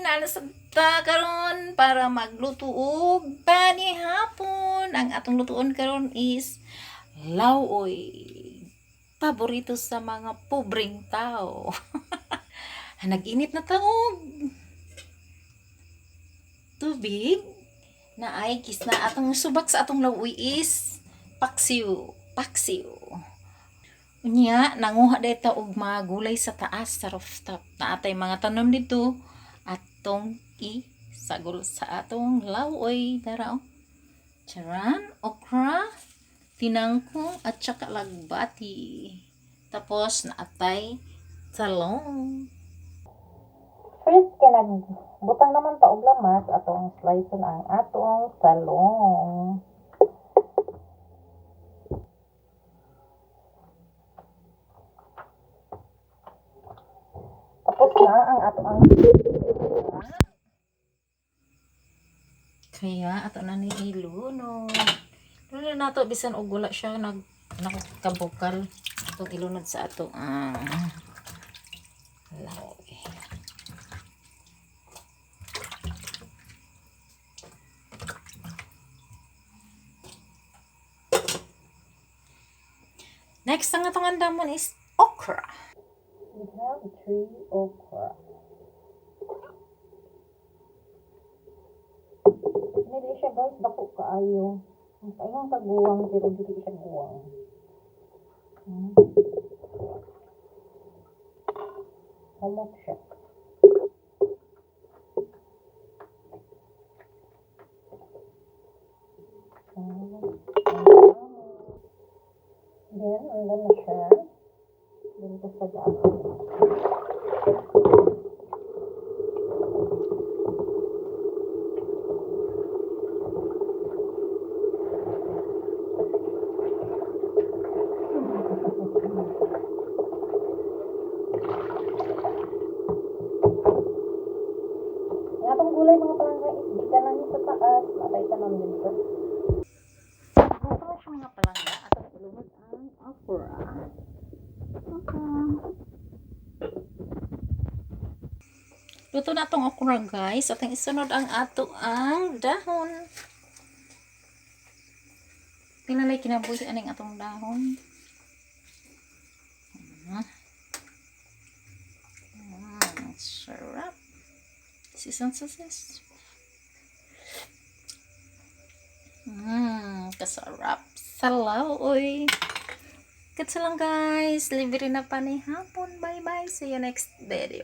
Nana ta karon para magluto og panihapon. Ang atong lutuon karon is lawoy. Paborito sa mga pobreng tao. Nag-init na ta og tubig na ay kis na atong subak sa atong lawoy is paksiw, paksiw. Unya, nanguha dito og mga gulay sa taas sa rooftop. Naatay mga tanom dito atong isagol sa atong lawoy. Dara oh. Charan, okra, tinangkong at saka lagbati. Tapos naatay talong. First kay nagbutang naman ta og lamas atong slice ang atong talong. Tapos na ang atong kaya ato na ni ilunod. Lunod nato bisan og wala siya nag nakakabukal atong ilunod sa ato ang lawoy. Next ang atong andamon is okra. We have three okra. Hindi siya, guys, dako kaayo. Ang kaingon kaguwang pero dili siya guwang. Humot siya. Then, andam na siya. Then, sa gas. Ang atong gulay, mga palangga, is gikan lang sa taas. Natay tanom dito. Luto na siya, mga palangga. Atong ilunod ang okra. Okra. Luto na atong okra, guys. Atong isunod ang ato ang dahon. Pinalay kinabuhi aning atong dahon. Sarap. Season sauces. Kasarap. Salaw, oy. Katsa lang, guys. Libre na panihapon. Bye-bye. See you next video.